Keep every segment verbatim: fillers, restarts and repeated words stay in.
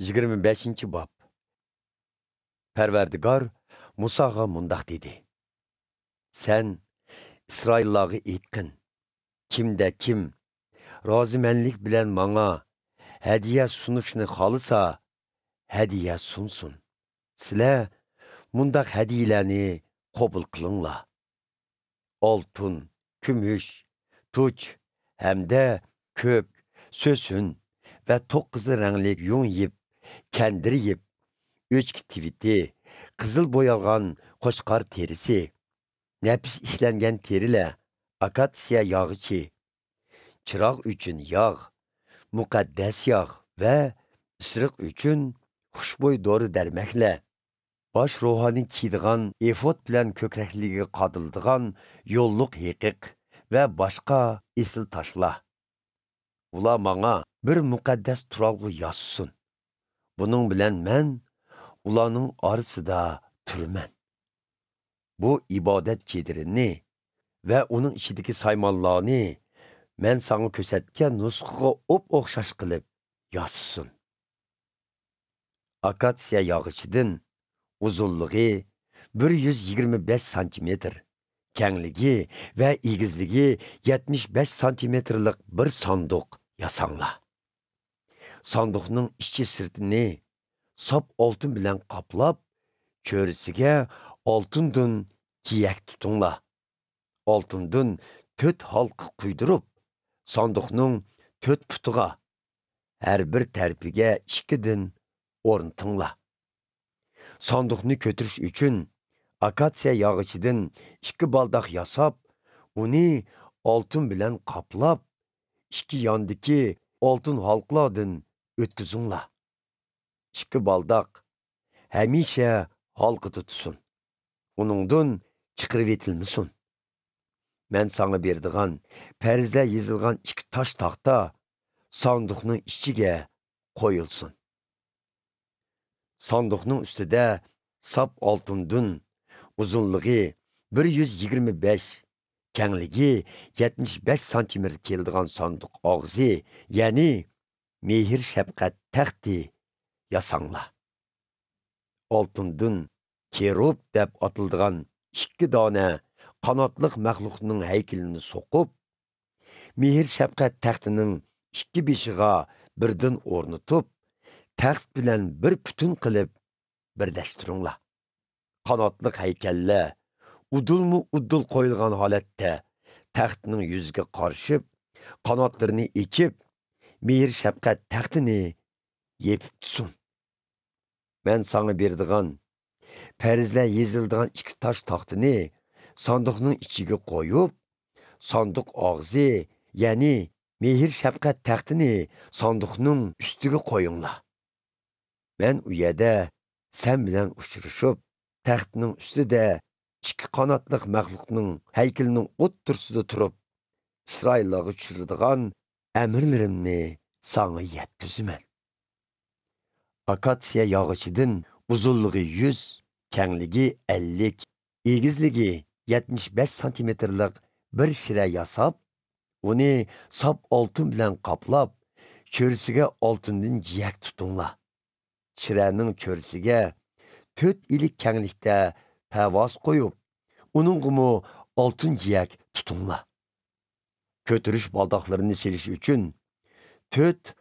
يىگىرمە بەشىنچى باب. پەرۋەردىگار مۇساغا مۇنداق دېدى: سەن ئىسرائىللارغا ئېيتقىن، كىمدە كىم رازىمەنلىك بىلەن ماڭا ھەدىيە سۇنۇشنى خالىسا، ھەدىيە سۇنسۇن. سىلەر مۇنداق ھەدىيىلەرنى قوبۇل قىلىڭلار: ئالتۇن، كۈمۈش، تۇچ ھەمدە كۆك، سۆسۈن ۋە توق قىزىل رەڭلىك يۇڭ يىپ، كەندىر يىپ، ئۆچكە تىۋىتى، قىزىل بويالغان قوچقار تېرىسى، نەپىس ئىشلەنگەن تېرىلەر، ئاكاتسىيە ياغىچى، چىراغ ئۈچۈن ياغ، مۇقەددەس ياغ ۋە ئىسرىق ئۈچۈن خۇشبۇي دورا-دەرمەكلەر، باش روھانى كىيىدىغان ئېفود بىلەن كۆكرەكلىكىگە قادىلىدىغان يوللۇق ھېقىق ۋە باشقا ئېسىل تاشلار. ئۇلار ماڭا بىر مۇقەددەس تۇرالغۇ ياسىسۇن. بۇنىڭ بىلەن مەن ئۇلارنىڭ ئارىسىدا تۇرىمەن. بۇ ئىبادەت چېدىرىنى ۋە ئۇنىڭ ئىچىدىكى سايمانلارنى مەن ساڭا كۆرسەتكەن نۇسخىغا ئوپئوخشاش قىلىپ ياسىسۇن. ئاكاتسىيە ياغىچىدىن، ئۇزۇنلۇقى بىر يۈز يىگىرمە بەش سانتىمېتىر، كەڭلىكى ۋە ئېگىزلىكى يەتمىش بەش سانتىمېتىرلىق بىر ساندۇق ياساڭلار. ساندۇقنىڭ ئىچى سىرتىنى ساپ ئالتۇن بىلەن قاپلاپ، چۆرىسىگە ئالتۇندىن جىيەك تۇتۇڭلار. ئالتۇندىن تۆت ھالقا قۇيدۇرۇپ، ساندۇقنىڭ تۆت پۇتىغا، ھەر بىر تەرىپىگە ئىككىدىن ئورنىتىڭلار. ساندۇقنى كۆتۈرۈش ئۈچۈن ئاكاتسىيە ياغىچىدىن ئىككى بالداق ياساپ، ئۇنى ئالتۇن بىلەن قاپلاپ، ئىككى ياندىكى ئالتۇن ھالقىلاردىن ئۆتكۈزۈڭلار. ئىككى بالداق ھەمىشە ھالقىدا تۇتسۇن، ئۇنىڭدىن چىقىرىۋېتىلمىسۇن. مەن ساڭا بېرىدىغان پەرزلەر يېزىلغان ئىككى تاش تاختا ساندۇقنىڭ ئىچىگە قويۇلسۇن. ساندۇقنىڭ ئۈستىدە ساپ ئالتۇندىن، ئۇزۇنلۇقى بىر يۈز يىگىرمە بەش، كەڭلىكى يەتمىش بەش سانتىمېتىر كېلىدىغان ساندۇق ئاغزى، يەنى مېھىر-شەپقەت تەختى ياساڭلار. ئالتۇندىن كېروب دەپ ئاتىلىدىغان ئىككى دانە قاناتلىق مەخلۇقنىڭ ھەيكىلىنى سوقۇپ، مېھىر-شەپقەت تەختىنىڭ ئىككى بېشىغا بىردىن ئورنىتىپ، تەخت بىلەن بىر پۈتۈن قىلىپ بىرلەشتۈرۈڭلار. قاناتلىق ھەيكەللەر ئۇدۇلمۇ ئۇدۇل قويۇلغان ھالەتتە تەختنىڭ يۈزىگە قارىشىپ، قاناتلىرىنى ئېچىپ، مېھىر-شەپقەت تەختىنى يېپىپ تۇرسۇن. مەن ساڭا بېرىدىغان پەرزلەر يېزىلىدىغان ئىككى تاش تاختىنى ساندۇقنىڭ ئىچىگە قويۇپ، ساندۇق ئاغزى، يەنى مېھىر-شەپقەت تەختىنى ساندۇقنىڭ ئۈستىگە قويۇڭلار. مەن ئۇ يەردە سەن بىلەن ئۇچرىشىپ، تەختنىڭ ئۈستىدە ئىككى قاناتلىق مەخلۇقنىڭ ھەيكىلىنىڭ ئوتتۇرىسىدا تۇرۇپ، ئىسرائىللارغا چۈشۈرىدىغان ئەمىرلىرىمنى ساڭا يەتكۈزىمەن. ئاكاتسىيە ياغىچىدىن ئۇزۇنلۇقى يۈز، كەڭلىكى ئەللىك، ئېگىزلىكى يەتمىش بەش سانتىمېتىرلىق بىر شىرە ياساپ، ئۇنى ساپ ئالتۇن بىلەن قاپلاپ، چۆرىسىگە ئالتۇندىن جىيەك تۇتۇڭلار. شىرەنىڭ چۆرىسىگە تۆت ئىلىك كەڭلىكتە پەۋاز قويۇپ، ئۇنىڭغىمۇ ئالتۇن جىيەك تۇتۇڭلار. كۆتۈرۈش بالداقلىرىنى سېلىش ئۈچۈن تۆت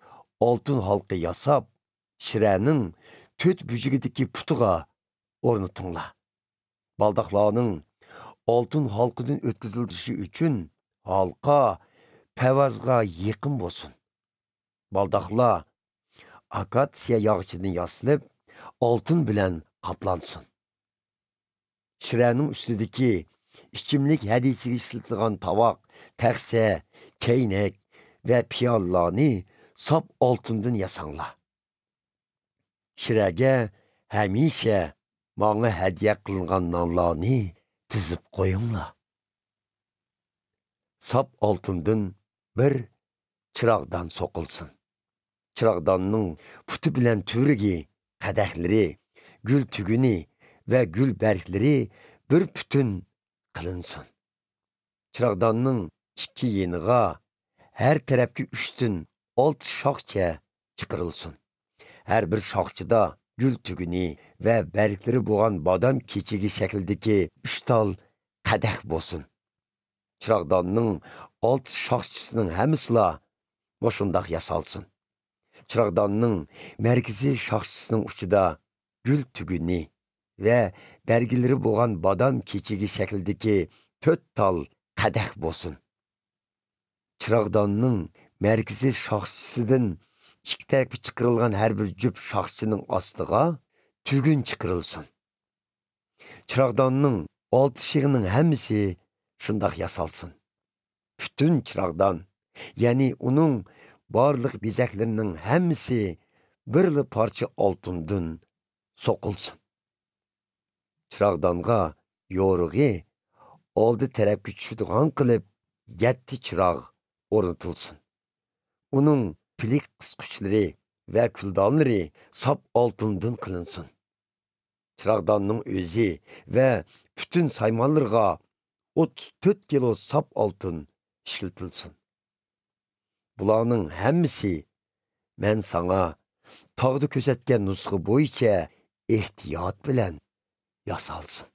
ئالتۇن ھالقا ياساپ، شىرەنىڭ تۆت بۇرجىكىدىكى پۇتىغا ئورنىتىڭلار. بالداقلارنىڭ ئالتۇن ھالقىدىن ئۆتكۈزۈلۈشى ئۈچۈن ھالقا پەۋازغا يېقىن بولسۇن. بالداقلار ئاكاتسىيە ياغىچىدىن ياسىلىپ، ئالتۇن بىلەن قاپلانسۇن. شىرەنىڭ ئۈستىدىكى ئىچىملىك ھەدىسىگە ئىشلىتىدىغان تاۋاق، تەخسە، چەينەك ۋە پىيالىلارنى ساپ ئالتۇندىن ياساڭلار. شىرەگە ھەمىشە ماڭا ھەدىيە قىلىنغان نانلارنى تىزىپ قويۇڭلار. ساپ ئالتۇندىن بىر چىراغدان سوقۇلسۇن. چىراغداننىڭ پۇتى بىلەن تۈۋرۈكى، قەدەھلىرى، گۈل تۈگۈنى ۋە گۈل بەرگلىرى بىر پۈتۈن قىلىنسۇن. چىراغداننىڭ ئىككى يېنىغا ھەر تەرەپكە ئۈچتىن ئالتە شاخچە چىقىرىلسۇن. ھەر بىر شاخچىدا گۈل تۈگۈنى ۋە بەرگلىرى بولغان بادام كېچىكى شەكلىدىكى ئۈچ تال قەدەھ بولسۇن. چىراغداننىڭ ئالتە شاخچىسىنىڭ ھەممىسىلا مۇشۇنداق ياسالسۇن. چىراغداننىڭ مەركىزىي شاخچىسىنىڭ ئۇچىدا گۈل تۈگۈنى ۋە بەرگلىرى بولغان بادام كېچىكى شەكلىدىكى تۆت تال قەدەھ بولسۇن. چىراغداننىڭ مەركىزىي شاخچىسىدىن ئىككى تەرەپكە چىقىرىلغان ھەر بىر جۈپ شاخچىنىڭ ئاستىغا تۈگۈن چىقىرىلسۇن. چىراغداننىڭ ئالتە شېخىنىڭ ھەممىسى شۇنداق ياسالسۇن. پۈتۈن چىراغدان، يەنى ئۇنىڭ بارلىق بېزەكلىرىنىڭ ھەممىسى بىرلا پارچە ئالتۇندىن سوقۇلسۇن. چىراغدانغا يورۇقى ئالدى تەرەپكە چۈشىدىغان قىلىپ يەتتە چىراغ ئورنىتىلسۇن. ئۇنىڭ پىلىك قىسقۇچلىرى ۋە كۈلدانلىرى ساپ ئالتۇندىن قىلىنسۇن. چىراغداننىڭ ئۆزى ۋە پۈتۈن سايمانلىرىغا ئوتتۇز تۆت كىلو ساپ ئالتۇن ئىشلىتىلسۇن. بۇلارنىڭ ھەممىسى مەن ساڭا تاغدا كۆرسەتكەن نۇسخا بويىچە ئېھتىيات بىلەن ياسالسۇن.